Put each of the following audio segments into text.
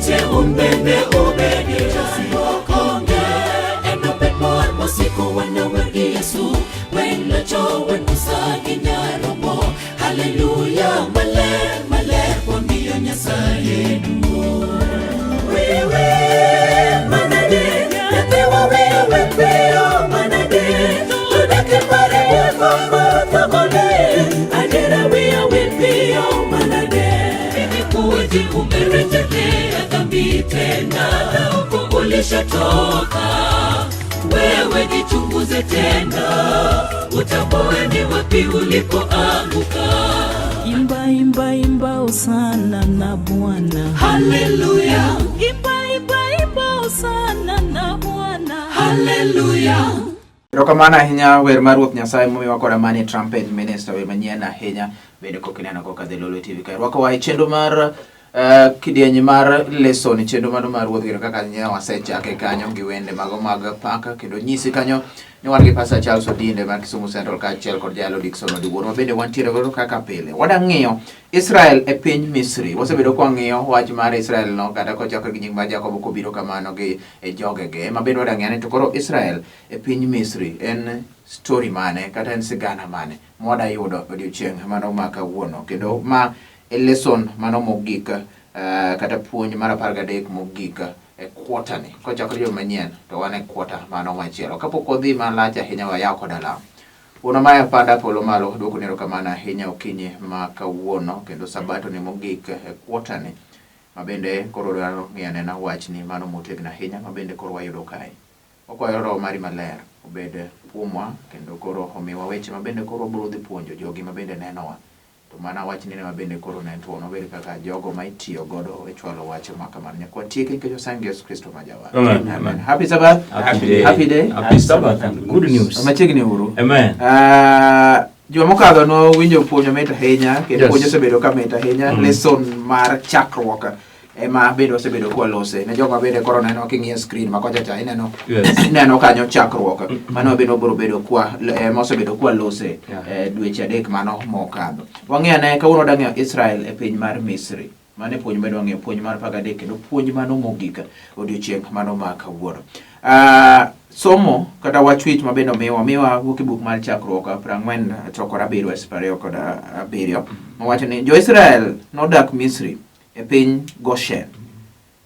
Weche un bende ubede chandruok onge. Enobed mor mosiko wanawer gi Yesu. Wen locho, wen Musa gi Nyaromo. Haleluya, maler, maler, wamiyo Nyasaye duong'. Wewe manade, nyathiwa weyo we piyo manade, to dak e pare wuoth thagone, adiera wiya wil piyo manade. Imekuwaje umerejelea dhambi tena na huko ulishatoka? Wewe jichunguze tena, utambue ni wapi ulipoanguka. Imba, imba, imba hosana na Bwana. Haleluya, Imba, imba, imba hosana na Bwana. haleluya. Erokamano ahinya wer mar Ruoth Nyasaye momiwa koda mani Trumpet Minister wer manyien ahinya bende kok ineno koka dhi Lolwe TV kae. Rwakowa e chenro mar kidieny mar lesson chenro mano mar Ruoth kendo kaka ne wasechake kanyo gi wende mago mag paka kendo nyisi kanyo ni wan gi Pastor Charles Odinde mar Kisumu Central kaachiel kod Jalo Dickson Odiwuor ma bende wantiere godo kaka pile. Wadang'iyo Israel e piny Misri. Wasebedo kwang'iyo wach mar Israel no kata kochakore gi nying mar Jakobo kobiro kamano gi e jogege ma bende wadang'iyo ni to koro Israel e piny Misri en story mane kata en sigana mane mwada yudo odiochieng' mano ma kawuono kendo ma e lesson mano mogik kata puonj mar 13 mogik e quarter ni kochakore juma manyien to wan e quarter mano machielo kapok wadhi malach ahinya wayaw koda lamo. Wuonwa ma e panda polo malo duoko ni erokamano ahinya okinyi ma kawuono kendo sabato ni mogik e quarter ni ma bende koro dwaro ng'iyo anena wachni mano motegno ahinya ma bende koro wayudo kae. Wakwayo Roho mari maler obed kuomwa kendo koro omiwa weche ma bende koro wabiro dhi puonjo jogi ma bende nenowa. To mana wachni ma bende koro ne tuon obed kaka jogo ma itiyo godo e chwalo wach ma kamano. Nyaka watieke nikech wasani Yesu Kristo ma jawar. Amen. Amen. Happy Sabbath. Happy day. Happy day. Happy Sabbath and good news. Machiegni uru. Amen. Juma mokadho nowinjo puonj mamit ahinya kendo puonj osebedo ka mit ahinya. Lesson mar chakruok ema bende wasebedo kwalose ne jogo bende koro neno king'iyo screen ma kocha cha ineno ineno kanyo chakruok mano bende wabiro bedo kwa ema osebedo kwalose dweche 3 mano mokadho. Wang'iyo ane kawuono wadang'iyo Israel e piny mar Misri. Mano e puonj mane wang'iyo, puonj mar 13 kendo puonj mano mogik odiochieng' mano ma kawuono. Somo kata wach wich ma bende omiwa, omiwa wuok e buk mar chakruok 47 verse 27 mawacho ni Jo-Israel nodak Misri e piny Goshen.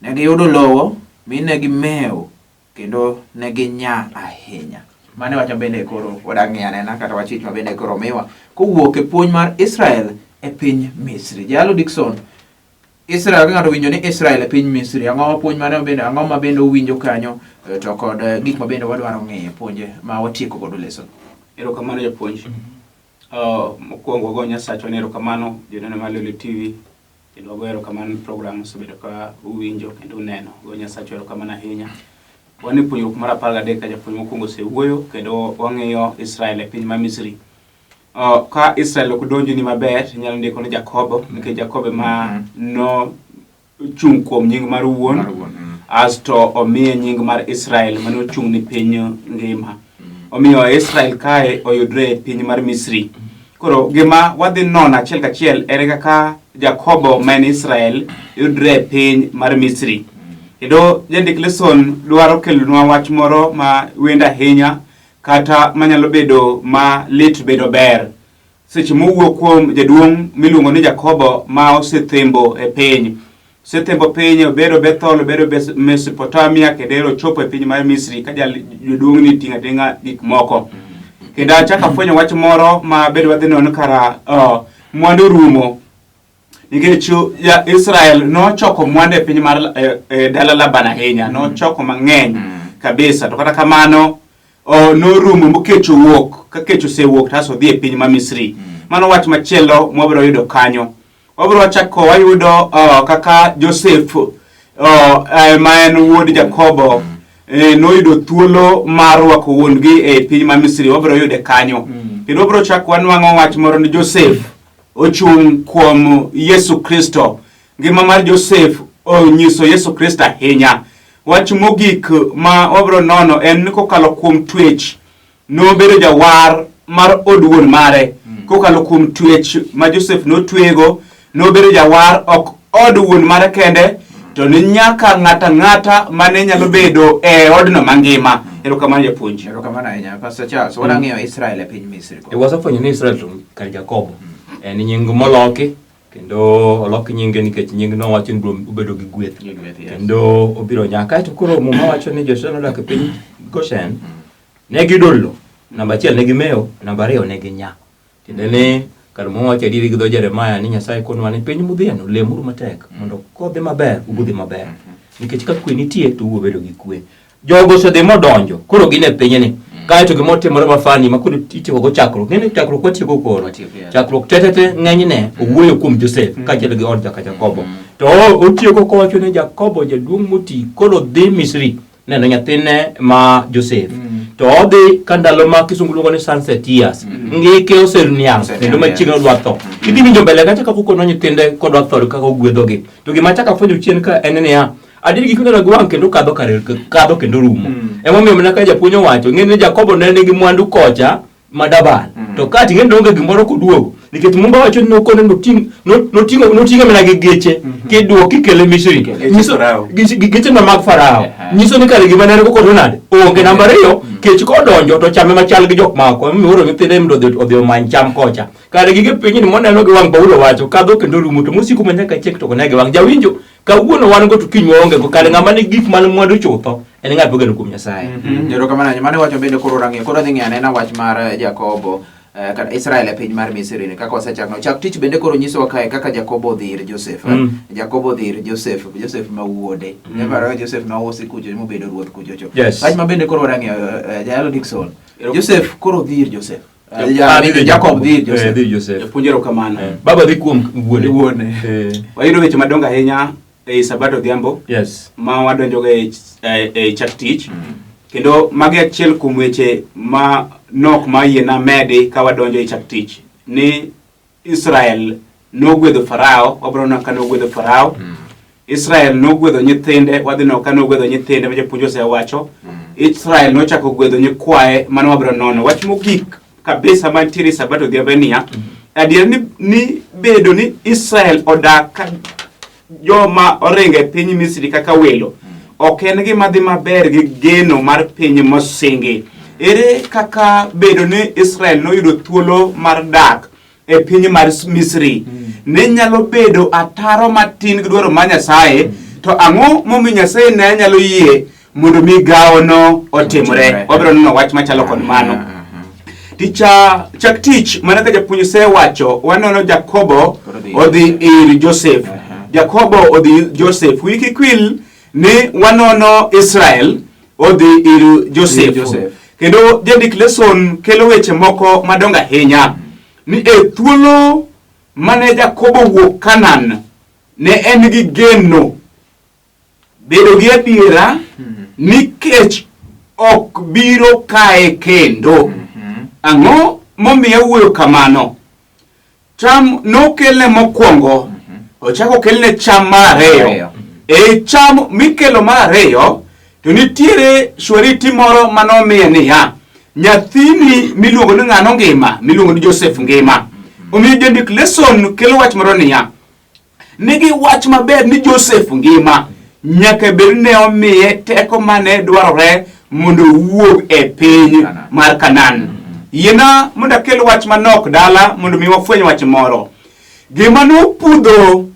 Ne giyudo lowo mi ne gimewo kendo ne ginya ahinya. Mano e wach ma bende koro wadang'iyo anena kata wach wich ma bende koro omiwa kowuok e puonj mar Israel e piny Misri. Jalo Dickson, Israel ka ng'ato winjo ni Israel e piny Misri, ang'o ma puonj mane bende ang'o ma bende owinjo kanyo to kod gik ma bende wadwaro ng'iyo puonje ma watieko godo lesson. Erokamano japuonj. Mokwongo wago Nyasachwa ni erokamano joneno mar Lolwe TV kendo wago erokamano program osebedo ka uwinjo kendo uneno. Wago Nyasachwa erokamano ahinya. Wan e puonjruok mar 13 ka japuonj mokwongo osewuoyo kendo wang'iyo Israel e piny mar Misri. Ka Israel ok donjoni maber, inyalo ndiko ni Jakobo, nikech Jakobo ema no chung' kuom nying mar wuon, asto omiye nying mar Israel mane ochung' ni piny ngima. Omiyo Israel kae oyudre e piny mar Misri. Koro gima wadhi nono achiel kachiel en kaka Jakobo ma en Israel yudre e piny mar Misri. Kendo jandik lesson dwaro kelonwa wach moro ma wendo ahinya kata manyalo bedo ma lit bedo ber. Seche mowuok kuom jaduong' miluongo ni Jakobo ma osethembo e piny. Osethembo piny, obedo Bethel, obedo Mesopotamia, kendo ero ochopo e piny mar Misri ka jaduong' ni ting'a ting'a gik moko. Kendo achako afwenyo wach moro ma bende wadhi nono kara mwandu rumo. Nikech ja Israel nochoko mwandu e piny mar dala Laban ahinya, nochoko mang'eny kabisa. To kata kamano norumo mokech owuok, ka kech osewuok to odhi e piny ma Misri. Mano wach machielo mwabiro yudo kanyo. Wabiro chako wayudo kaka Joseph ma en wuod Jakobo noyudo thuolo mar rwako wuon-gi e piny ma Misri. Wabiro yude kanyo. Kendo wabiro chako wanwang'o wach moro ni Joseph ochung' kuom Yesu Kristo. Ngima mar Joseph onyiso Yesu Kristo ahinya. Wach mogik ma wabiro nono en ni kokalo kuom twech nobedo jawar mar od wuon mare. Kokalo kuom twech ma Joseph notwego, nobedo jawar ok od wuon mare kende, To ne nyaka ng'ato ang'ata mane nyalo bedo e odno mangima. Erokamano japuonj. Erokamano ahinya Pastor Charles. Wadang'iyo Israel e piny Misri. E wasefwenyo ni Israel to kar Jakobo en nying moloki kendo olok nyinge nikech nying no wacho ni biro bedo gi gweth Gi gweth, yes. kendo obiro nyak. Kaeto koro Muma wacho ni Jo-Israel nodak e piny Goshen ne giyudo lo. Namba achiel ne gimewo, namba ariyo ne ginya. Tiende ni kar Muma wacho adieri gi dho Jeremia ni Nyasaye konwa ni piny mudhiyeno lemuru matek mondo kodhi maber ubudhi maber. Nikech ka kwe nitie to ubiro bedo gi kwe. Jogo osedhi modonjo koro gin e pinyni. Kaeto gima otimore mafani ma koro itieko go chakruok. Ng'eni chakruok watieko koro. Watieko, yes. Chakruok tetete ng'enyne owuoyo kuom Josef kaachiel gi od jaka Jakobo. To otieko kowacho ni Jakobo jaduong' moti koro dhi Misri neno nyathine ma Josef. To odhi ka ndalo ma kisungu luongo ni sunset years. Ngike oseniang' Oseniang', kendo machiegni yes. odwa tho. Idhi winjo mbele kacha kaka okono nyithinde kodwa tho kaka ogwedhogi. To gima achako afwenyo chien ka en niya, adier gik mineno gi wang' kendo kadho kare kadho kendo rumo. Emomiyo mana ka japuonj owacho, ng'e ni Jakobo ne nigi mwandu kocha ma dabal. To ka ting'e ni onge gimoro koduogo. Nikech Mumba wacho ni nokone noting' noting'o noting'e mana gi geche kiduok kikele Misri. Geche Nyiso Farao. gi geche ma mag Farao. Ehe. Nyiso ni kare gima ne en go kod nade? Onge. Namba ariyo, kech kodonjo to chame machal gi jok moko. Emomiyo oro nyithinde mondo odhi omany cham kocha. Kare gige pinyni moneno gi wang' Paulo wacho kadho kendo rumo to mosiko ma nyaka chieng' to ok ne gi wang'. Jawinjo, kawuono wan go to kiny waonge go. Kare ng'ama nigi gik man mwandu chutho en ng'at mogeno kuom Nyasaye. Erokamano ahinya. Mano iwacho bende koro rang'iyo. Koro adhi ng'iyo anena wach mar Jakobo kata Israel e piny mar Misri ni kaka wasechakno. Chak tich bende koro nyisowa kae kaka Jakobo odhi ir Josef. Jakobo odhi ir Josef, Josef ma wuode. Iparo Josef nousi kucho mobedo ruoth kuchocho. Yes. Wach ma bende koro warang'iyo Jayalo Dickson. Josef koro dhi ir Josef. Ah, dhi ir Jacob dhi ir Eh, Josef. dhi ir Josef. Japuonj erokamano. Baba dhi kuom wuone. Wuone. Wayudo weche madongo ahinya ei Sabato odhiambo Yes. ma wadonjogo e, e, e chak tich kendo magi achiel kuom weche ma nok ma yiena medi ka wadonjo e chak tich ni Israel nogwedho Farao, wabiro neno ka nogwedho Farao. Israel nogwedho nyithinde, wadhi neno ka nogwedho nyithinde ma japuonj osewacho. Israel nochako gwedho nyikwaye, mano wabiro nono. Wach mogik kabisa mantiere e Sabato odhiambo en niya, adier ni, ni bedo ni Israel odak ka joma oringo e piny Misri kaka welo ok en gima dhi maber gi geno mar piny mosingi. Ere kaka bedo ni Israel noyudo thuolo mar dak e piny mar Misri ne nyalo bedo ataro matin gi dwaro mar Nyasaye, to ang'o momiyo Nyasaye ne nyalo yie mondo migawono otimre? Wabiro neno wach machalo kod mano. Ticha chak tich mana ka japuonj osewacho waneno Jakobo odhi ir Josef. Jakobo odhi Josef. Wiyi kik wil ni wanono Israel odhi ir Josef. Ir Josef. Kendo jandik leson kelo weche moko madongo ahinya ni e thuolo mane Jakobo wuok Kanaan ne en gi geno bedo gi adiera nikech ok biro kaye kendo. Ang'o momiyo awuoyo kamano? Cham nokelne mokwongo, ochako okelne cham mar ariyo. Ariyo. E cham mikelo mar ariyo, to nitiere shwariti moro manomiye niya, nyathini miluongo ni ng'ano ngima, miluongo ni Josef ngima. Omiyo jandik leson kelo wach moro niya, nigi wach maber ni Josef ngima, nyaka bed ni ne omiye teko mane dwarore mondo owuog e piny mar Kanaan. Yiena mondo akel wach manok dala mondo mi wafweny wach moro. Gima nopudho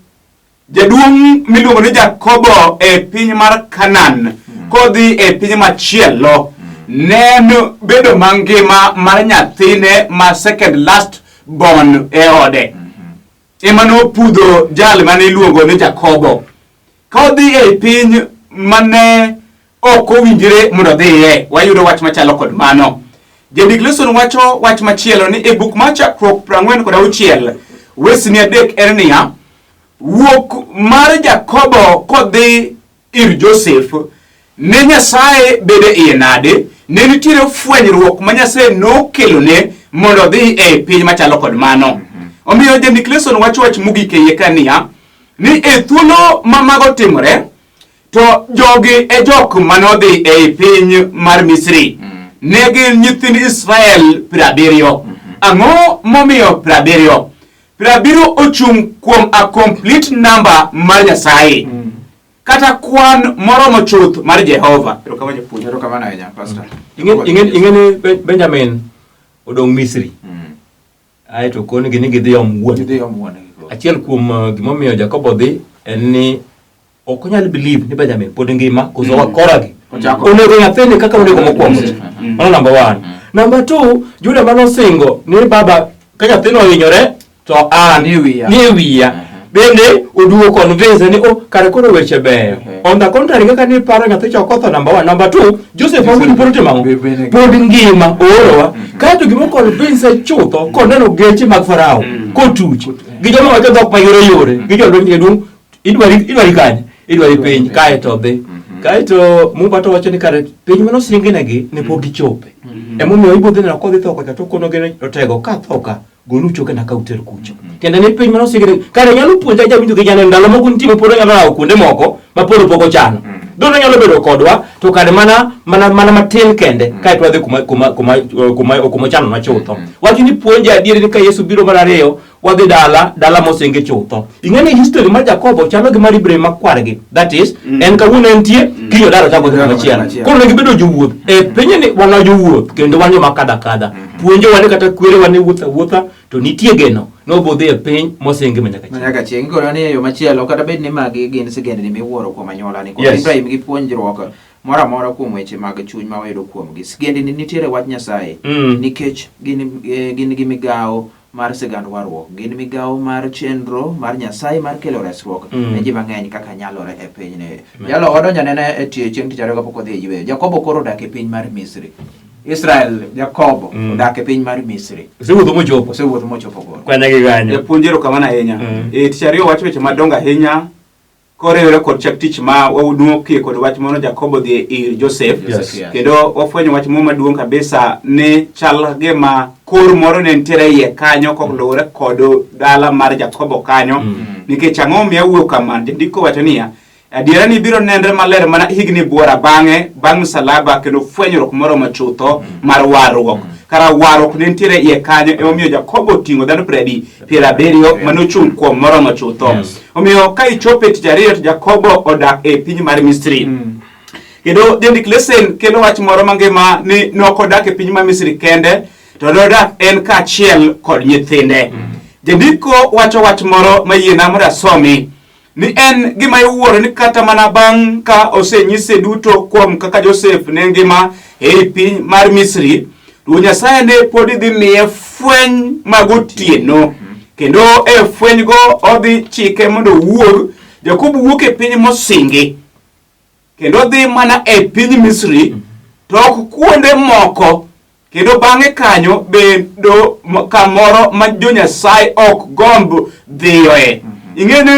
jaduong' miluongo ni Jakobo e piny mar Kanaan kodhi e piny machielo ne en bedo mangima mar nyathine ma second last born e ode. Ema nopudho jal mane iluongo ni Jakobo. Ka odhi e piny mane ok owinjore mondo odhiye, wayudo wach machalo kod mano. Jandik Leson wacho wach machielo ni e buk mar Chakruok 46 wesni 3 en niya, wuok mar Jakobo kodhi ir Josef ne Nyasaye bedo iye nade? Ne nitiere fwenyruok ma Nyasaye nokelone mondo odhi e piny machalo kod mano. Omiyo jandik Leson wacho wach mogik e iye ka niya, ni e thuolo ma mago timore, to jogi e jok manodhi ei piny mar Misri. Ne gin nyithind Israel 70. Ang'o momiyo 70? 70 ochung' kuom a complete number mar Nyasaye. Kata kwan moromo chuth mar Jehova. Erokamano japuonj. Erokamano ahinya, Pastor. Ing'e ni Benjamin odong' Misri. Aeto konigi ni gidhi om wuon. Gidhi om wuon gi koro. Achiel kuom gimomiyo Jakobo dhi en ni ok onyal believe ni Benjamin pod ngima koso wakoragi. Ochako. Onego nyathini kaka onego mokwongo. Mano number one. Number two, Juda manosingo ni baba ka nyathino ohinyore to an Ni e wiya. ni e wiya. Bende oduogo convince ni oh kare koro weche beyo. On the contrary kaka ni paro nyathi cha okotho number one. Number two, Joseph Awuoyi pod otimo ang'o? Be- bende- Pod ngima oorowa. Kaeto gima convince chutho koneno geche mag Farao kotuch gi joma wacho dhok mayore yore gi jolweny jaduong' idwari idwari kanye idwari piny kaeto dhi kaeto Mumba to wacho ni kare piny mane osinginegi ne pok gichope emomiyo ibudhi neno kodhi tho kocha to konogi ni otego ka tho ka golu chokena ka uter kucho tiende ni piny mane osinginegi kare nyalo puonja jawinjo gi janeno ndalo moko nitie ma pod onyalo rawo kuonde moko ma polo pok ochano dhano nyalo bedo kodwa to kare mana mana mana matin kende kaeto wadhi kuma kuma kuma kuma kuma ochanonwa chutho wacho ni puonja adieri ni ka Yesu biro mar ariyo wadhi dala dala mosingi chutho ing'e ni history mar Jakobo chalo gi mar Ibrahim makwargi that is en kawuono entie kiny odar ochako dhi kumachielo Kumachielo. koro ne gibedo jowuoth e pinyni wan jowuoth kendo wan joma kadho akadha puonjowa ni kata kwerewa ne wuotho awuotha to nitie geno ni wabiro dhi e piny mosingi ma nyaka chieng' Nyaka chieng' koro ni e yo machielo kata bed ni magi gin sigendni miwuoro kuom anyuola ni kod Yes. Ibrahim gi puonjruok moro amora kuom weche mag chuny ma wayudo kuomgi. Sigendni nitiere wach Nyasaye nikech gin gin gi migawo mar sigand warruok. Gin migawo mar chenro mar Nyasaye mar kelo resruok ne ji mang'eny kaka nyalore e pinyni. Jalo wadonjo nene e tie chieng' tich ariyo kapok wadhi e yweyo. Jakobo koro odak e piny mar Misri. Israel, Jakobo odak e piny mar Misri. Osewuotho mochopo. Osewuotho mochopo koro. Kwanya gi kanyo. Japuonj erokamano ahinya. E, tich ariyo wacho weche madongo ahinya koriwore kod chak tich ma waduokie kod wach moro Jakobo dhi ir Joseph. Yes. Yes. Kendo wafwenyo wach moro maduong' kabisa ni chal gima kor moro ne nitiere iye kanyo koluwore kod dala mar Jakobo kanyo. Nikech ang'o momiyo awuoyo kamano? Jandiko wacho niya, adiera ni biro nenre maler mana higni buora bang'e bang' msalaba kendo fwenyruok moromo chutho mar warruok. Kara warruok ne nitiere iye kanyo emomiyo Jakobo oting'o dhano 77 manochung' kuom moromo chutho. Omiyo ka ichopo e tich ariyo to Jakobo odak e piny mar Misri. Kendo jandik lesen kelo wach moro mangima ni nok odak e piny mar Misri kende to nodak en kaachiel kod nyithinde. Jandiko wacho wach moro mayiena mondo asomi ni en gima iwuoro ni kata mana bang' ka osenyise duto kuom kaka Joseph ne ngima ei piny mar Misri, Ruoth Nyasaye ne pod dhi miye fweny mag otieno kendo e fwenygo odhi chike mondo owuog. Jakobo wuok e piny mosingi kendo dhi mana e piny Misri to ok kuonde moko kendo bang'e kanyo bedo kamoro ma jo Nyasaye ok gomb dhiyoe. Ing'e ni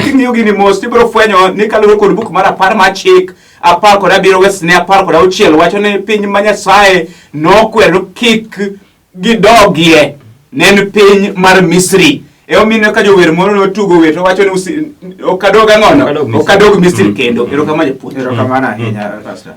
king'iyo gini mos tibiro fwenyo ni kaluwore kod buk mar 10 mar chik 17 wesne 16 wacho ni piny ma Nyasaye nokwero kik gidogie ne en piny mar Misri. Emomiyo ka jower moro notugo wer to wacho ni ok adog ang'ono Ok adog Misri. ok adog Misri kendo. Erokamano japuonj. Erokamano ahinya, Pastor.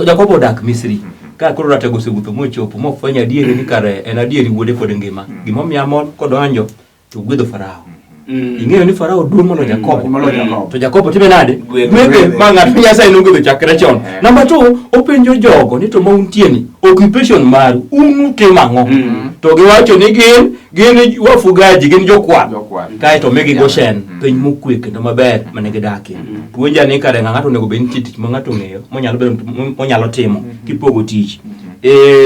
Jakobo odak Misri. Ka koro ratego osewuotho mochopo mofwenyo adieri ni kare en adieri wuode pod ngima. Gimomiyo amon kodonjo to gwedho Farao. Ing'eyo ni Farao duong' moloyo Jakobo. Moloyo Jakobo. To Jakobo time nade? Gwedho. Gwedhe ma ng'at ma Nyasaye nogwedho chakre chon. Namba 2, openjo jogo ni to ma untie ni occupation maru un utimo ang'o? To giwacho ni gin wafugaji, gin jokwath. Jokwath. Kaeto migi Goshen, piny mokwe kendo maber mane gidakie. Puonja ni kare ng'ato onego bed nitie tich ma ng'ato ong'eyo monyalo bedo monyalo timo kipogo tich.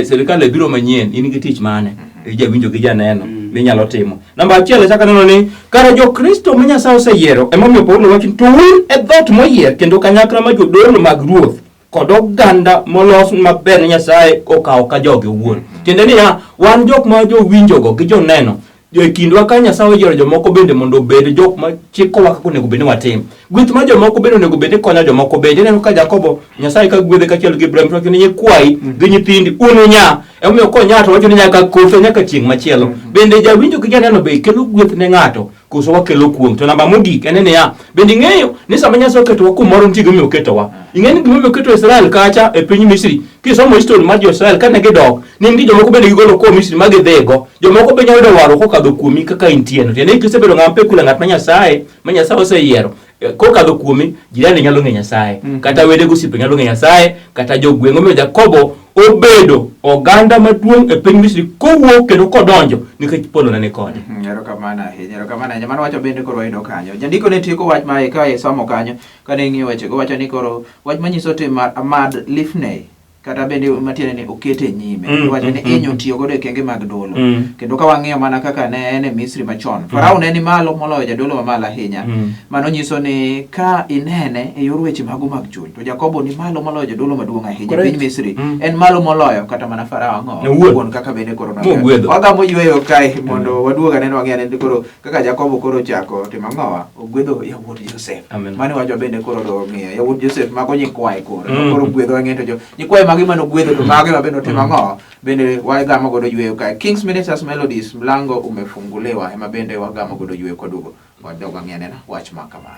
Sirikal e biro manyien, in gi tich mane? Jawinjo gi janeno minyalo timo. Namba 1 achako aneno ni kare Jokristo ma Nyasaye oseyiero emomiyo Paulo wacho ni to un e dhoot moyier kendo kanyakla ma jodolo mag Ruoth kod oganda molos maber ne Nyasaye okawo ka joge owuon. Tiende niya, wan jok ma jowinjogo gi joneno e kindwa ka Nyasaye oyiero jomoko bende mondo obed jok ma chikowa kaka onego bed ni watim. Gweth ma jomoko bende onego bed ni konyo jomoko bende. Ineno ka Jakobo Nyasaye ka gwedhe kaachiel gi Ibrahim to wacho ni nyikwayi gi nyithindi un unya. Emomiyo konya to wacho ni nyaka kothe nyaka chieng' machielo. Bende jawinjo gi janeno be kelo gweth ne ng'ato koso wakelo kuong'. To namba mogik en niya, bende ing'eyo ni sama Nyasaye oketowa kumoro nitie gimomiyo oketowa. Ing'eyo ni gimomiyo oketo Israel kacha e piny Misri, kisomo history mar jo-Israel kane gidok, ne nitie jomoko bende gigolo koa Misri ma gidhigo. Jomoko be nyalo yudo warruok kokadho kuomi kaka intieno. Tiende ni kisebedo ng'ama pekula ng'at ma Nyasaye, ma Nyasaye oseyiero. Kokadho kuomi, jirani nyalo ng'e Nyasaye, kata wede gosiepe nyalo ng'e Nyasaye, kata jogweng'. Omiyo Jakobo obedo oganda maduong' e piny Misri kowuok kendo kodonjo nikech polo ne ni kode. Erokamano ahinya, erokamano ahinya. Mano wacho bende koro wayudo kanyo. Jandiko ne tieko wach ma ka isomo kanyo, kane ing'iyo wechego, wacho ni koro wach manyiso tim mar Ahmad Lifney kata bende matiende ni okete nyime. Wacho ni inyo tiyo godo e kenge mag dolo. Kendo ka wang'iyo mana kaka ne en e Misri machon, Farao ne ni malo moloyo jadolo mamalo ahinya. Mano nyiso ni ka inene e yor weche mago mag chuny, to Jakobo ni malo moloyo jadolo maduong' ahinya e piny Misri. En malo moloyo kata mana Farao ang'o? Owuon. Kaka bende koro Mogwedho. Wagamo yweyo kae mondo waduog aneno wang'e ane koro kaka Jakobo koro ochako timo ang'owa? Ogwedho yawuot Josef. Amen. Mano wacho bende koro do ng'iyo yawuot Josef mago nyikwaye koro. Koro gwedho wang'e to jo nyikwaye magi mane ogwedho to mage ma bende otimo ang'o? Bende wagamo godo yweyo kae. Kings Ministers Melodies, mlango umefunguliwa ema bende wagamo godo yweyo kwaduogo. Wadog wang'e anena wach ma kamano.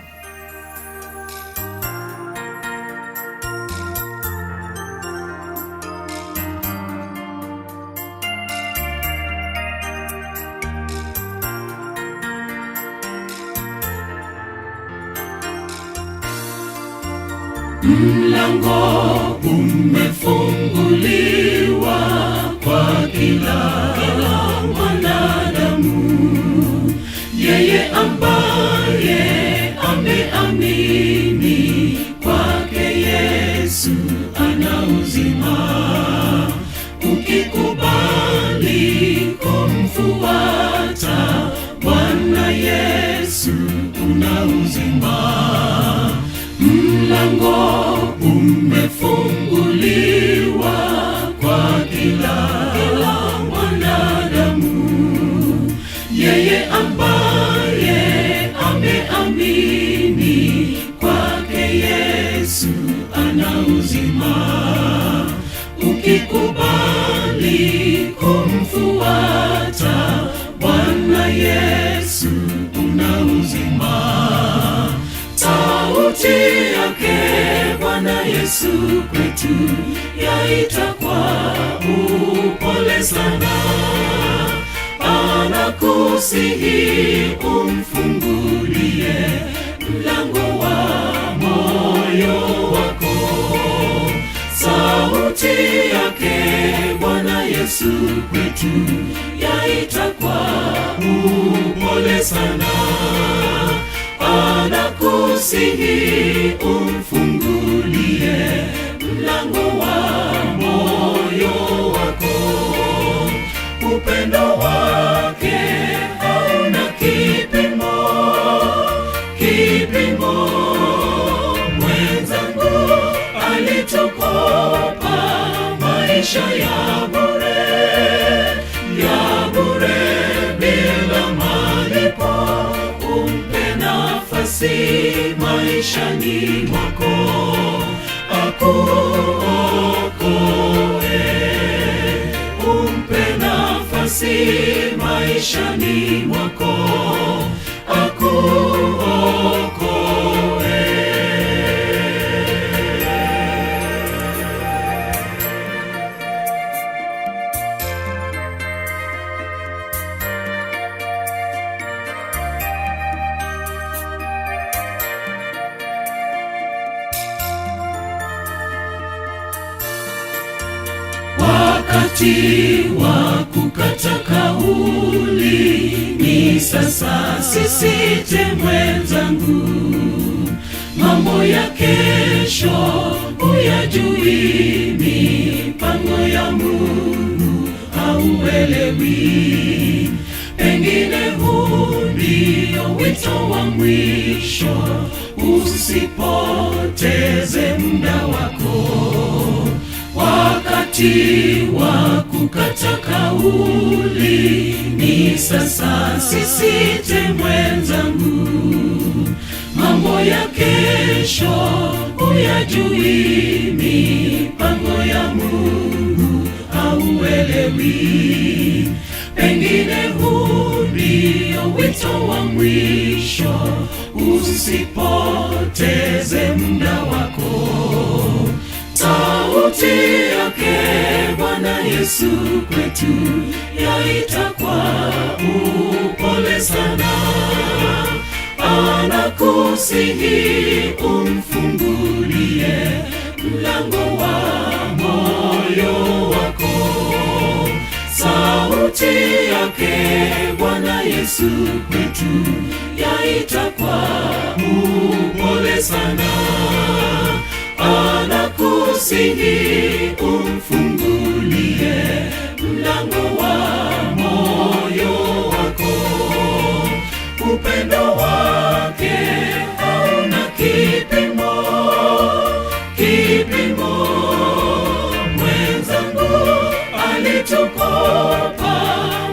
Mlango umefunguliwa kwa kila mwanadamu, yeye ambaye ameamini kwake Yesu ana uzima. Ukikubali kumfuata Bwana Yesu una uzima. Mlango umefunguliwa kwa kila mwanadamu, yeye ambaye ameamini kwake Yesu ana uzima. Ukikubali kumfuata Bwana Yesu una uzima. Sauti yake Bwana Yesu kwetu yaita kwa upole sana, anakusihi umfungulie mlango wa moyo wako. Sauti yake Bwana Yesu kwetu yaita kwa upole sana, anakusihi umfungulie mlango wa moyo wako. Upendo wake hauna kipimo, kipimo. Mwenzangu alitukopa maisha ya bure, ya bure bila malipo. Umpe nafasi maishani mwako akuokoe. Umpe nafasi maishani mwako akuokoe. Wakati wa kukata kauli ni sasa, sisite mwenzangu. Mambo ya kesho huyajui, mipango ya Mungu hauelewi. Pengine huu ndio wito wa mwisho, usipoteze muda wako. Wakati wa kukata kauli ni sasa, sisite mwenzangu. Mambo ya kesho huyajui, mipango ya Mungu hauelewi. Pengine huu ndio wito wa mwisho, usipoteze muda wako. Sauti yake Bwana Yesu kwetu yaita kwa upole sana, Anakusihi umfungulie mlango wa moyo wako. Sauti yake Bwana Yesu kwetu yaita kwa upole sana. Anakusihi umfungulie mlango wa moyo wako. Upendo wake hauna kipimo, kipimo. Mwenzangu alitukopa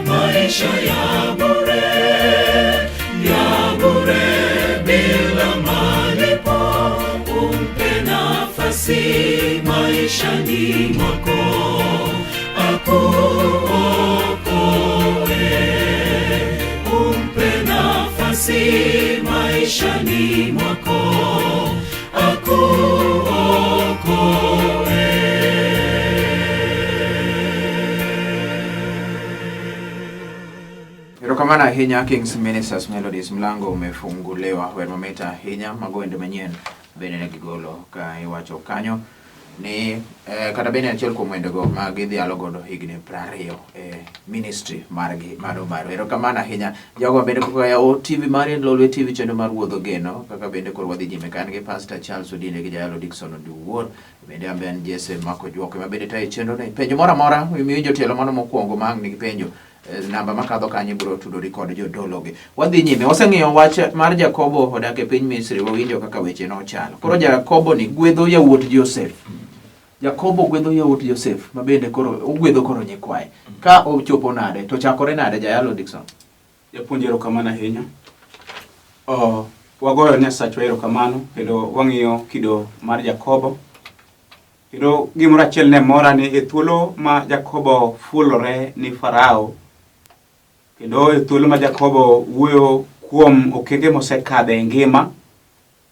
maisha ya bure, ya bure bila malipo. Umpe nafasi maishani mwako, akuokoe. Umpe nafasi maishani mwako, akuokoe. Erokamano ahinya Kings Ministers Melodies, mlango umefunguliwa. Wer mamit ahinya mago wende manyien bende ne gigolo ka iwacho kanyo ni kata bende achiel kuom wendego ma gidhialo godo higni 20 e ministry margi mano maro. Erokamano ahinya jogo bende kaka yawo TV mari en Lolwe TV chenro mar Wuodh Ogeno kaka bende koro wadhi nyime ka an gi Pastor Charles Odine gi Jayalo Dickson Oduor bende an be an Jesse Mako Juok ema bende tayo chenro ni. Penjo moro amora miwinjo tielo mano mokwongo ma ang' nigi penjo namba makadho kanyo ibiro tudori kod jodologi. Wadhi nyime, waseng'iyo wach mar Jakobo odak e piny Misri, wawinjo kaka weche nochalo. Koro Jakobo ni gwedho yawuot Josef. Jakobo gwedho yawuot Josef ma bende koro ogwedho koro nyikwaye. Ka ochopo nade to chakore nade Jayalo Dickson? Japuonj erokamano ahinya. Oh, wagoyo Nyasachwa erokamano kendo wang'iyo kido mar Jakobo. Kendo gimoro achiel ne mora ni e thuolo ma Jakobo fuolore ni Farao, kendo e thuolo ma Jakobo wuoyo kuom okenge mosekadhe e ngima,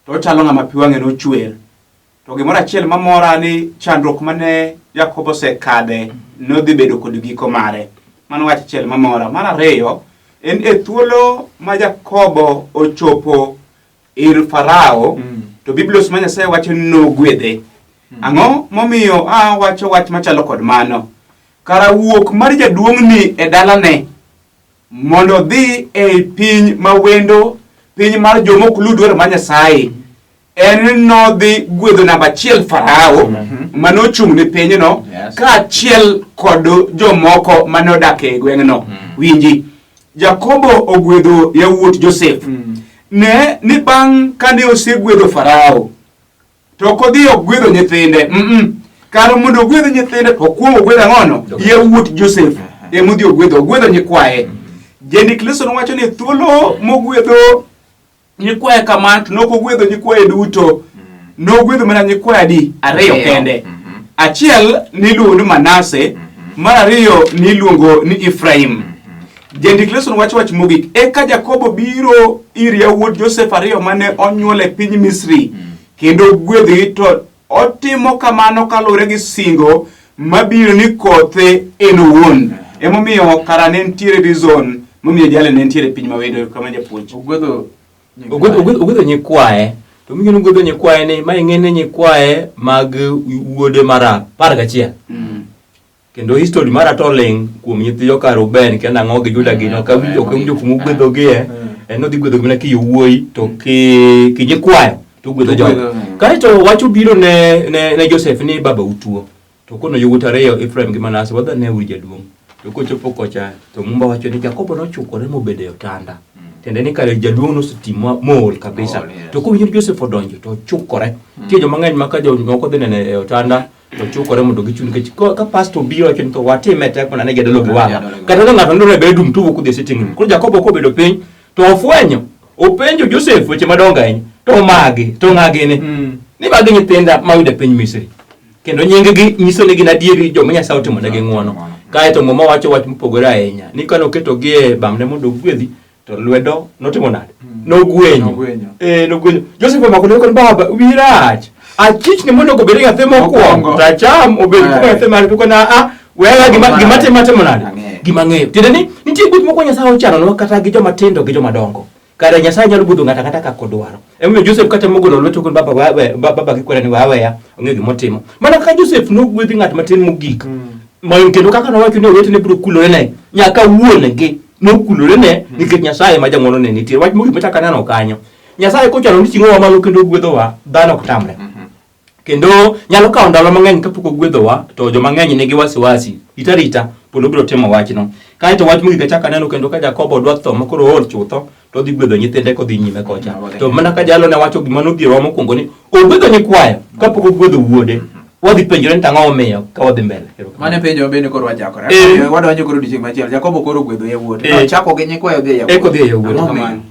to ochalo ng'ama pi wang'e nochwer. To gimoro achiel mamora ni chandruok mane Jakobo osekadhe nodhi bedo kod giko mare. Mano wach achiel mamora. Mar ariyo, en e thuolo ma Jakobo ochopo ir Farao, to Biblos ma Nyasaye wacho ni nogwedhe. Ang'o momiyo a wacho wach machalo kod mano? Kara wuok mar jaduong'ni e dalane mondo odhi ei piny ma wendo, piny mar joma ok luw dwaro mar Nyasaye, en nodhi gwedho namba achiel Farao manochung' ne pinyno kaachiel kod jomoko mane odak e gweng'no. Winji, Jakobo ogwedho yawuot Josef. Ne ni bang' kane osegwedho Farao, to ok odhi ogwedho nyithinde. Kar mondo ogwedh nyithinde, to okuongo ogwedho ang'ono? Yawuot Josef ema odhi ogwedho, ogwedho nyikwaye. Jandik Leson wacho ni thuolo mogwedho nyikwaye kamano to nok ogwedho nyikwaye duto. Nogwedho mana nyikwaye adi? Ariyo kende. Achiel niluongo ni Manase, mar ariyo niluongo ni Efraim. Jandik Leson wacho wach mogik. Eka Jakobo biro ir yawuot Josef ariyo mane onyuol e piny Misri, kendo gwedhgi, to otimo kamano kaluwore gi singo mabiro ni kothe en owuon. Emomiyo kara ne nitiere reason momiyo jale ne nitiere e piny mawendo kama japuonj. Ogwedho Ogwedho nyikwaye. To ming'e ni ogwedho nyikwaye ni ma ing'e ni nyikwaye mag wuode mar 11. Kendo history mara to oling' kuom nyithi joka Reuben kendo ang'o gi Juda gini ok awinjo ok awinjo kuma ogwedhogie. En odhi gwedhogi mana kiyowuoyi to ki kinyikwayo to ogwedho jogo. Kaeto wach obiro ne Joseph ni baba utuo. To kono yawuot ariyo Ephraim gi Manasseh wadhi ne wi jaduong'. To kochopo kocha to Mumba wacho ni Jakobo nochukore mobedo e otanda. Tiende ni kare jaduong' noseti mool kabisa. Mool, yes. To kowinjo ni Joseph odonjo to ochukore. Nitie joma ng'eny ma ka jomoko dhi nene e otanda to chukore mondo gichung' nikech ka pastor obiro wacho ni to watime tek mana ne jadolo gi wang'a. Kata ka ng'ato neno e bedroom to owuok odhi e sitting room. Koro Jakobo kobedo piny to ofwenyo openjo Joseph weche madongo ahinya. To magi to ng'a gini? Ni magi nyithinda mayudo e piny Misri. Kendo nying-gi nyiso ni gin adieri joma Nyasaye otimonegi ng'wono. Kaeto Muma wacho wach mopogore ahinya ni kane oketogi e bamne mondo ogwedhi to lwedo notimo nade? Nogwenyo. Nogwenyo. Nogwenyo. Joseph omako lwedo kod baba, wiyi rach. Achich ni mondo obed nyathi mokwongo. To acham obed kuma nyathi mar to kona a weya gima timo atimo nade? Ang'eyo. Gima ang'eyo. Tiende ni nitie gik moko Nyasaye ochanonwa kata gi joma tindo gi joma dongo. Kare Nyasaye nyalo gwedho ng'ato ang'ata kaka odwaro. Emomiyo Joseph kata mogolo lwete okon baba wa- we- ba- baba gi kwera ni we aweya, ong'e gima otimo. Mana kaka Joseph nogwedhi ng'at matin mogik. Ma kendo kaka nowacho ni owetene biro kulorene, nyaka wuon-gi nokulorene nikech Nyasaye ma jang'wono ne nitie. Wach mogik machako aneno kanyo. Nyasaye kochano ni ting'owa malo kendo ogwedhowa, dhano ok tamre. Kendo nyalo kawo ndalo mang'eny kapok ogwedhowa, to joma ng'eny nigi wasiwasi. Rit arita, polo biro timo wachno. Kae to wach mogik achako aneno kendo ka Jakobo dwa tho ma koro ool chutho, to odhi gwedho nyithinde kodhi nyime kocha. To mana ka jalo ne wacho gima nodhierowa mokwongo ni ogwedho nyikwayo kapok ogwedho wuode. Wadhi penjore ni to ang'o momiyo ka wadhi mbele. Erokamano. Mano e penjo bende koro wachakore. Eh. Wadonjo koro odiechieng' machielo. Jakobo koro ogwedho yawuote. Eh. Ochako gi nyikwayo odhi e yawuote. Eka odhi e yawuote. Ang'o momiyo? Erokamano.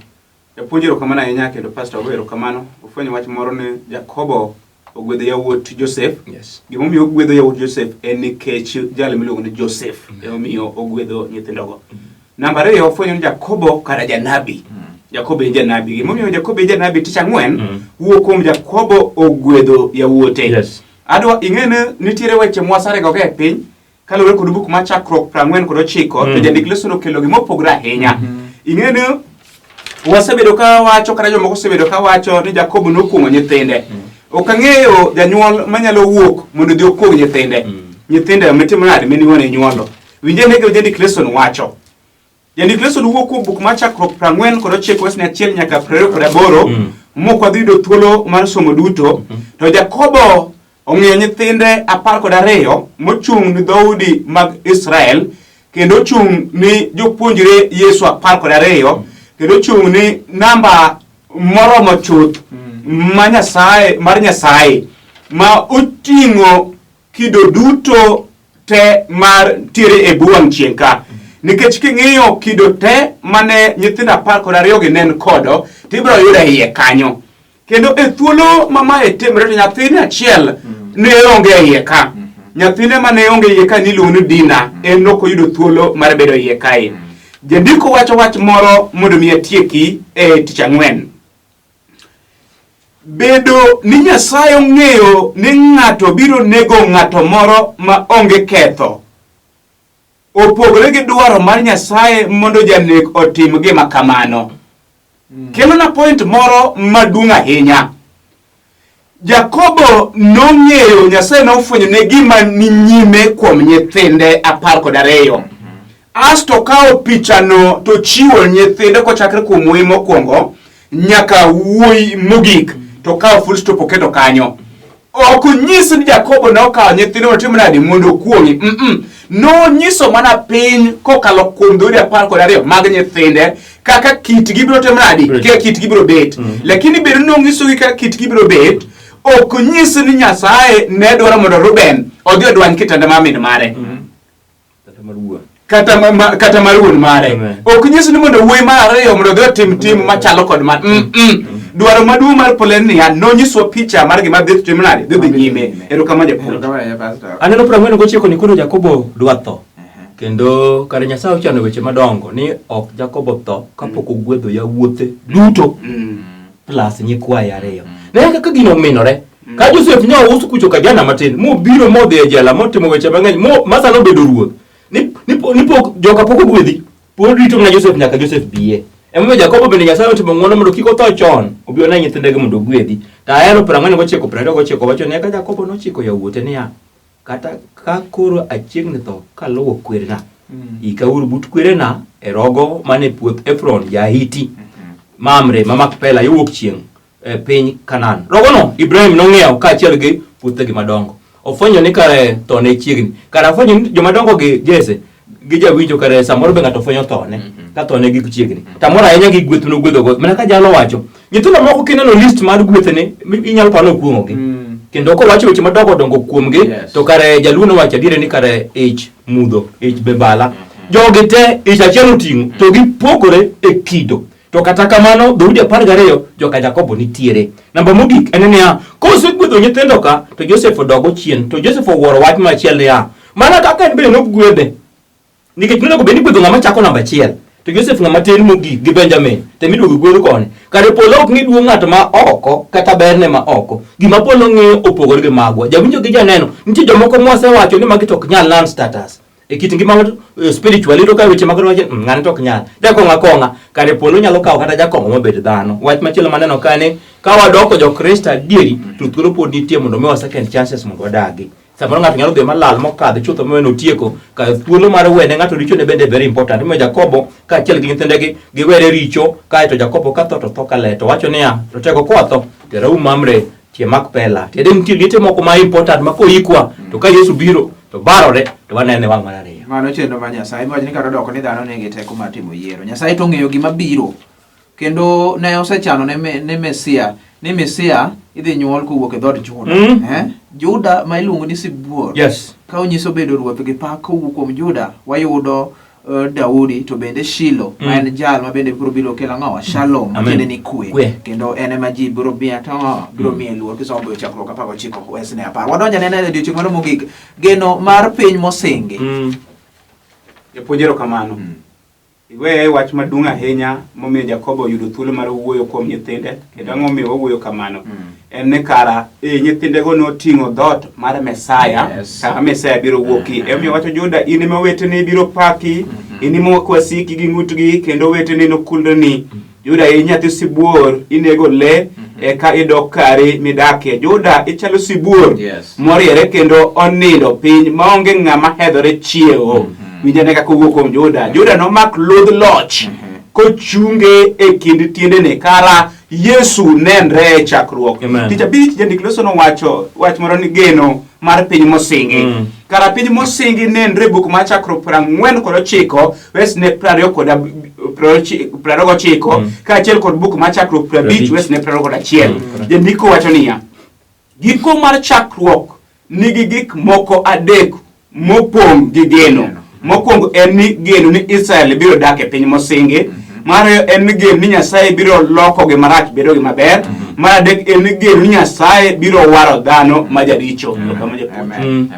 Japuonj erokamano ahinya kendo pastor ogo erokamano. Ofwenyo wach moro ni Jakobo ogwedho yawuot Joseph. Yes. Gimomiyo ogwedho yawuot Joseph en nikech jal miluongo ni Joseph emomiyo ogwedho nyithindogo. Namba ariyo ofwenyo ni Jakobo kara janabi. Jakobo en janabi. Gimomiyo Jakobo en janabi tich ang'wen wuok kuom Jakobo ogwedho yawuote. Yes. Adwa ing'e ni nitiere weche mwasarego e piny kaluwore kod buk mar chakruok 49 to jandik leso okelo gima opogore ahinya. Ing'e ni wasebedo ka wacho kata jomoko osebedo ka wacho ni Jakobo nokuong'o nyithinde. Ok ang'eyo janyuol manyalo wuok mondo odhi okuong' nyithinde. Nyithinde mitimo nade mine inyuolo. Winj ane gima jandik leso wacho. Jandik leso wuok kuom buk mar chakruok 49 wesne 1 nyaka 28 mok wadhi yudo thuolo mar somo duto. To Jakobo ong'iyo nyithinde 12 mochung' ni dhoudi mag Israel kendo ochung' ni jopuonjre Yesu 12 kendo ochung' ni namba moromo chuth ma Nyasaye mar Nyasaye ma oting'o kido duto te mar tiere e bwo wang' chieng' ka nikech king'iyo kido te mane nyithindo 12 gi ne en kodo tibiro yudo e iye kanyo kendo e thuolo ma mae timore to nyathine achiel ne onge e iye ka nyathine ma ne onge e iye ka niluongo ni Dina en nok oyudo thuolo mar bedo e iye kae jandiko wacho wach moro mondo mi atieki e tich ang'wen bedo ni Nyasaye ong'eyo ni ng'ato biro nego ng'ato moro ma onge ketho opogore gi dwaro mar Nyasaye mondo janek otim gima kamano. Kelona point moro maduong' ahinya. Jakobo nong'eyo Nyasaye nofwenyo ne gima ni nyime kuom nyithinde 12. Asto kawo pichano to chiwo nyithinde kochakre kuom wuoyi mokwongo nyaka wuoyi mogik to kawo full stop oketo kanyo. Ok onyis ni Jakobo nokawo nyithinde mondo otim nade mondo okuong'i. Nonyiso mana piny kokalo kuom dhoudi 12 mag nyithinde kaka kitgi biro timo nade, kaka kitgi biro bet. Lakini bedo ni nonyisogi kaka kitgi biro bet, ok onyis ni Nyasaye ne dwaro mondo Reuben odhi odwany kitanda mar min mare. Kata mar wuon. Kata mar wuon mare. Amen. Ok nyis ni mondo wuoyi mar ariyo mondo odhi otim tim machalo kod ma. Dwaro maduong' mar polo en niya, nonyiswa picha mar gima dhi timo nade, dhi nyime. Erokamano japuonj. Erokamano ahinya, Pastor. Aneno 49 ni koro Jakobo dwa tho. Kendo kare Nyasaye ochano weche madongo ni ok Jakobo tho kapok ogwedho yawuothe duto plus nyikwaye ariyo. Ne kaka gino ominore. Ka Joseph ne ous kucho kajana matin, mobiro modhi e jela motimo weche mang'eny, mo masano obedo ruoth. Ni, ni, ni pok joka pok ogwedhi. Pod rito mana Joseph nyaka Joseph biye. Emomiyo Jakobo bende Nyasaye otimo ng'wono mondo kik otho chon, obi one nyithindegi mondo ogwedhi. To ahero 49 29 wacho ni eka Jakobo nochiko yawuote niya, kata ka koro achiegni tho kaluwo kwerena, ikauru but kwerena e rogo mane puoth Efron ja-Hiti, Mamre ma Makpela yo wuok chieng' e piny Kanaan. Rogono Ibrahim nong'iewo kaachiel gi puothegi madongo. Ofwenyo ni kare thone chiegni. Kare afwenyo ni jomadongo gi Jesse gi jawinjo kare samoro be ng'ato fwenyo thone ka thone gi chiegni. Tamoro ahinya gi gweth nogwedhogo. Mana ka jalo wacho, nyithindo moko kineno list mar gwethne inyalo paro ni okuong'ogi. Kendo kowacho weche madongo dongo kuomgi to kare jaluo nowacho adier ni kare ich mudho, ich be bala. Jogi te ich achiel oting'o to gipogore e kido. To kata kamano dhoudi 12 joka Jakobo nitiere. Namba mogik en niya, kosegwedho nyithindo ka to Joseph odogo chien to Joseph owuoro wach machielo niya, mana kaka en bende nogwedhe. Nikech nonego bed ni gwedho ng'ama chako namba achiel. To Joseph ng'ama tin mogik gi Benjamin to emiduogo gwedh koni. Kare polo ok ng'i duong' ng'at ma oko kata berne ma oko. Gima polo ng'iyo opogore gi magwa. Jawinjo gi janeno, nitie jomoko mwasewacho ni magi to ok nyal non status. E kit ngima mar spiritual iyudo ka weche mag roho ng'ani to ok nyal. Jakong'o akong'a, kare polo nyalo kawo kata jakong'o mobed dhano. Wach machielo maneno ka ni ka wadoko jo-Kristo adieri to thuolo pod nitie mondo omiwa second chances mondo wadagi. Samoro ng'ato nyalo dhi malal mokadho chutho moweno otieko, ka thuolo mar wene ng'ato richone bende very important. Omiyo Jakobo kaachiel gi nyithindegi giwere richo, kaeto Jakobo ka tho to tho ka ler. To wacho niya, rotego koa tho, terauru Mamre, tie Makpela. Tiende nitie liete moko ma important ma koikwa, to ka Yesu biro, to barore, to wanene wang' mar ariyo. Mano chenro mar Nyasaye. Miwacho ni kata odoko ni dhano nigi teko mar timo yiero. Nyasaye to ong'eyo gima biro. Kendo ne osechano ne, ne Mesia ni Mesia idhi nyuol kowuok e dhood Juda. Eh? Juda ma iluongo ni sibuor. Ka onyiso bedo ruoth gi pak kowuok kuom Juda, wayudo Daudi to bende Shilo ma en jal ma bende biro biro kelo ang'owa Shalom Amen. tiende ni kwe. Kwe. Kendo en ema ji biro miye to ang'owa biro miye luor kisomo e chakruok 19 wesne 10. Wadonjo anena e odiechieng' mano mogik geno mar piny mosingi. Japuonj erokamano. Iweye wach maduong' ahinya momiyo Jakobo oyudo thuolo mar wuoyo kuom nyithinde, kendo ang'o momiyo wawuoyo kamano? En ni kara e nyithindego noting'o dhoot mar Mesaya, kama Mesaya biro wuokie. Emomiyo wacho Juda, in ema oweteni biro paki, in ema wasiki gi ng'utgi, kendo oweteni nokulreni. Juda, in nyathi sibuor, inego le, eka idok kari midakie. Juda, ichalo sibuor moriere kendo onindo piny maonge ng'ama hedhore chiewo. Winj ane kaka owuok kuom Juda. Juda nomak ludh loch kochunge e kind tiendene kara Yesu nenre e chakruok. Tich abich jandik loso nowacho wach moro ni geno mar piny mosingi. Kara piny mosingi nenre e buk mar chakruok 49 wesne 29 kaachiel kod buk mar chakruok 50 wesne 21. Jandiko wacho niya, giko mar chakruok nigi gik moko adek mopong' gi geno. Mokwongo en ni geno ni Israel biro dak e piny mosingi. Mar ariyo en ni geno ni Nyasaye biro loko gima rach bedo gima ber. Mar adek en ni geno ni Nyasaye biro waro dhano ma jaricho. Erokamano japuonj.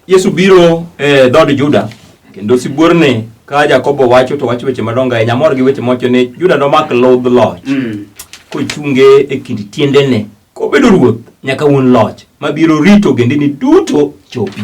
Yesu biro e dhood Juda kendo sibuorni ka Jakobo wacho to wacho weche madongo ahinya. Amor gi weche mowacho ni Juda nomak ludh loch kochunge e kind tiendene kobedo ruoth nyaka wuon loch mabiro rito ogendini duto chopi.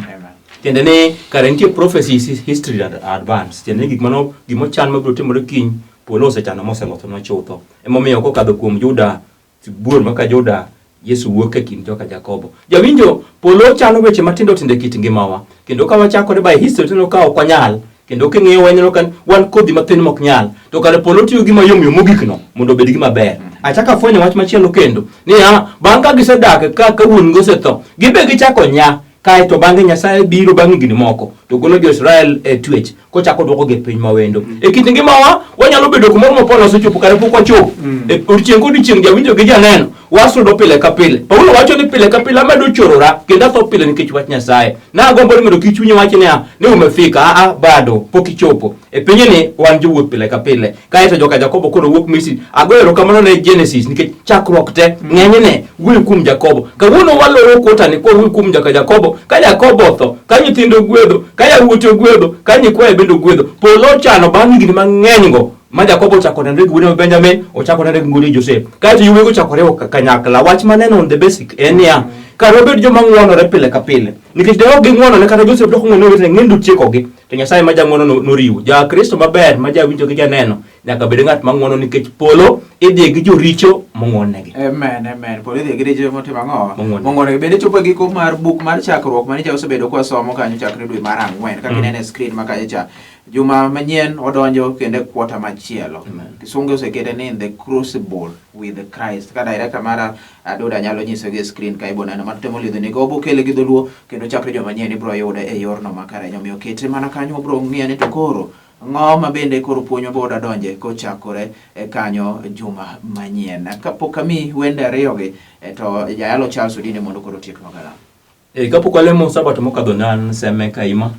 Tiende ni kare nitie prophecies history and advance. Tiende ni gik mano gimochan mabiro timore kiny polo osechano moselosonwa chutho. Emomiyo kokadho kuom Juda sibuor maka Juda Yesu wuok e kind joka Jakobo. Jawinjo, polo chano weche matindo tindo e kit ngimawa. Kendo ka wachakore by history to ka ok wanyal. Kendo king'iyo waneno ka wan kodhi mathin mok nyal. To kare polo tiyo gi mayom yom mogik no mondo obed gima ber. Achako afwenyo wach machielo kendo niya, bang' ka gisedak ka ka wuon gi osetho, gibe gichako nya. Kae to bang'e Nyasaye biro bang' higni moko to golo jo-Israel e twech kochako dwokogi e piny mawendo. E kit ngimawa wanyalo bedo kumoro ma Paulo osechopo kare pok wachopo. E odiechieng' kodiechieng' jawinjo gi janeno wasudo pile ka pile. Paulo wacho ni pile ka pile amedo chorora kendo atho pile nikech wach Nyasaye. Nagombo ni mondo kik chunyi wach niya ni umefika, a a bado pok ichopo. E pinyni wan jowuoth pile ka pile. Kaeto joka Jakobo koro wuok Misri. Agoyo erokamano ne Genesis nikech chakruok te ng'enyne wuoyo kuom Jakobo. Kawuono waloro kota ni kwa wuoyo kuom joka Jakobo. Ka Jakobo otho, ka nyithindo ogwedho, ka yawuote ogwedho, ka nyikwaye bende ogwedho. Polo ochano bang' higni mang'eny go ma Jakobo ochako nenre gi wuode ma Benjamin, ochako nenre gi wuode Josef. Kaeto yawuoyigo ochako riwo kanyakla. Wach maneno on the basic en niya, kar wabed joma ng'wonore pile ka pile. Nikech ne ok ging'wonone kata Josef dok ng'wono owetene, ng'eny dotiekogi. To Nyasaye ma jang'wono noriwo. Ja Kristo maber ma jawinjo gi janeno nyaka bed ng'at mang'wono nikech polo idhiye gi joricho mong'wonnegi. Amen, amen. Polo idhiye gi richo motimo ang'o? Mong'wonnegi. Mong'wonnegi. Bende chopo e giko mar buk mar chakruok ma nyicha osebedo kwasomo kanyo chakre dwe mar ang'wen kaka ineno e screen ma kacha cha. Juma manyien odonjo kendo e kwota machielo. Kisungu osekete ni in the crucible with Christ. Ka director mara Aduda nyalo nyiso gi e screen ka ibo neno mano temo lidho ni obo kele gi dholuo kendo chakre juma manyien ibro yude e yorno makare. Omiyo kete mana kanyo obro ng'iyo ni to koro ng'o ma bende koro puonj ma boda donje kochakore e kanyo juma manyien. Kapok ami wende ariyogi to jayalo Charles Odine mondo koro otieknwa galam. Kapok walemo sabato mokadho ne an Seme Kaima,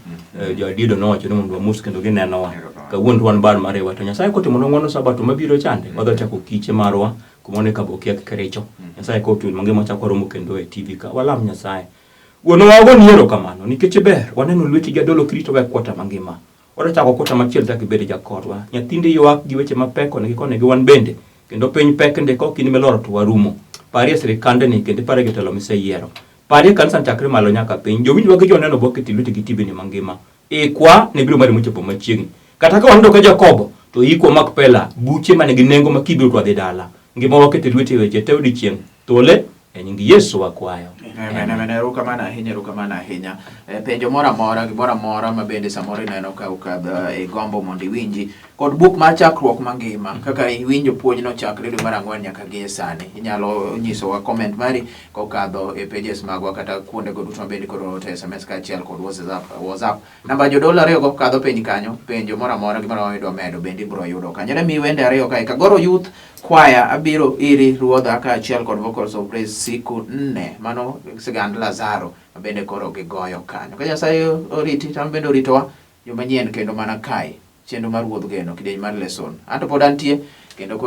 jo-Adiedo nowacho ni mondo wamos kendo ginenowa. Kawuono to wan bar mariwa to Nyasaye kotimonwa ng'wono sabato mabiro chande, wadhi chako kiche marwa kuma ne Kabokia Kericho. Nyasaye kotwe mangima wachako waromo kendo e TV ka. Walam Nyasaye. Wuonwa wagoni erokamano nikech ber waneno lweti jadolo kiritowa e kwota mangima. Wadwa chako kwota machielo chak ibed jakorwa. Nyathindi ywak gi weche mapek koni gi koni gi wan bende. Kendo piny pek ndi ka ok in miloro to warumo. Parie sirikandni kendo iparie jotelo miseyiero. Parie kanisa chakre malo nyaka piny. Jowinjwa gi joneno boketi lwetegi tibeni mangima. Ikwa ne biro mari mochopo machiegni. Kata ka wanindo ka Jakobo, to ikwa Makpela, buche man gi nengo ma kibiro to wadhi dala. Ngima waketo e lweti e weche te odiechieng'. Thole, e nying Yesu wakwayo. Amen, amen. Erokamano ahinya, erokamano ahinya. E, penjo moro amora, gimoro amora ma bende samoro ineno ka okadho e gombo mondo iwinji kod buk mar chakruok mangima kaka iwinjo puonjno chakre dwe mar ang'wen nyaka gie sani inyalo nyisowa comment mari kokadho e pages magwa kata kuondego duto mabende koro ote SMS kaachiel kod WhatsApp, WhatsApp. Namba jodolo ariyogo kadho piny kanyo, penjo moro amora gimoro amora midwa medo bende ibiro yudo kanyo. Ne mi wende ariyo kae, Kagoro Youth Choir abiro iri ruodha kaachiel kod Vocals of Praise siku nne, mano sigand Lazaro ma bende koro gigoyo kanyo. Ka Nyasaye oriti, to an bende oritowa juma manyien kendo mana kae, chenro mar Wuodh Geno, kidieny mar Lesson. Anto pod antie kendo koro